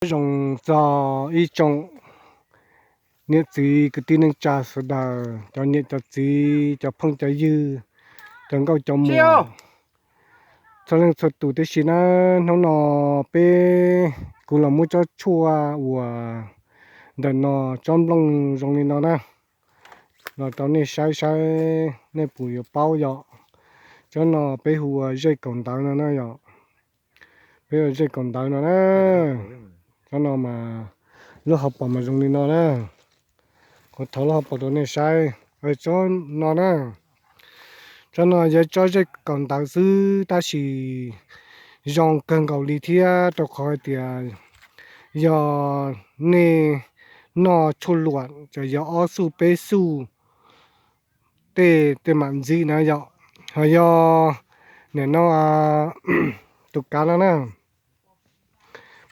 Nyob zoo txog ib tsoom niam txiv kwv tij neej tsa sawv daws, cov niam cov txiv, cov phooj cov ywg, cov nkauj cov muam txhua leej txhua tus tib si na. Hnub no peb, kuv los muab tsob tshuaj uas ntawm no, tsob nplooj zoo li no na, los rau nej saib saib nej puas yuav paub yom. Tsob no peb hu ua zej kaum ntawv no na yom. Peb hu ua zej kaum ntawv no na. Tsob no mas lub hauv paus mas zoo li no na. Kuv thau lub hauv paus rau nej saib. Tsob no na, tsob no yog tsob zej kaum ntawv xwb tab sis zoo kawg nkaus li thiab, rau qhov hais tias yog nej noj tshuaj luam ces yog ob xuj peb xuj tej, tej mam ntxim na yom. Ho yog nim no tus kav no na,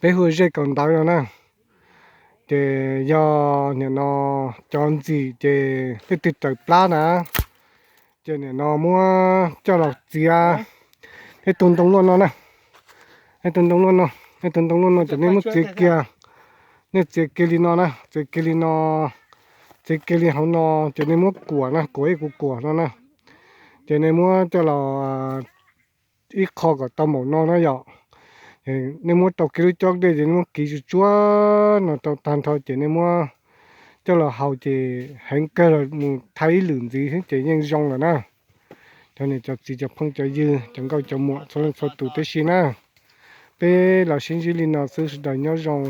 peb hu zej kaum ntawv no na, ces yog nim no cov ntxim ces leej twg raws plab na, ces nim no muab coj los txiav, ib tug ntoo luaj no na, ib tug ntoo luaj no, ib tug ntoo luaj no ces nej muab txiav kiag, nej txiav kiag li no na, txiav kiag li no, txiav kiag li hauv no, ces nej muab kuam na, kuam ib kuv kuam no na, ces nej muab coj los ib qho kom tau npaum no na yom. Nej muab rau kiag lub cob dej ces nej muab kiv tsuag tsuag no rau tag nrho ces nej muab coj los haus ces heev kawg los mus thaij ib lwm ntxiv xwb ces yeej zoo lawm na. Cov niam cov txiv cov phooj cov ywg cov nkauj cov muam txhua leej txhua tus tib si na, peb los sib ntsib li no xwb, sawv daws nyob zoo.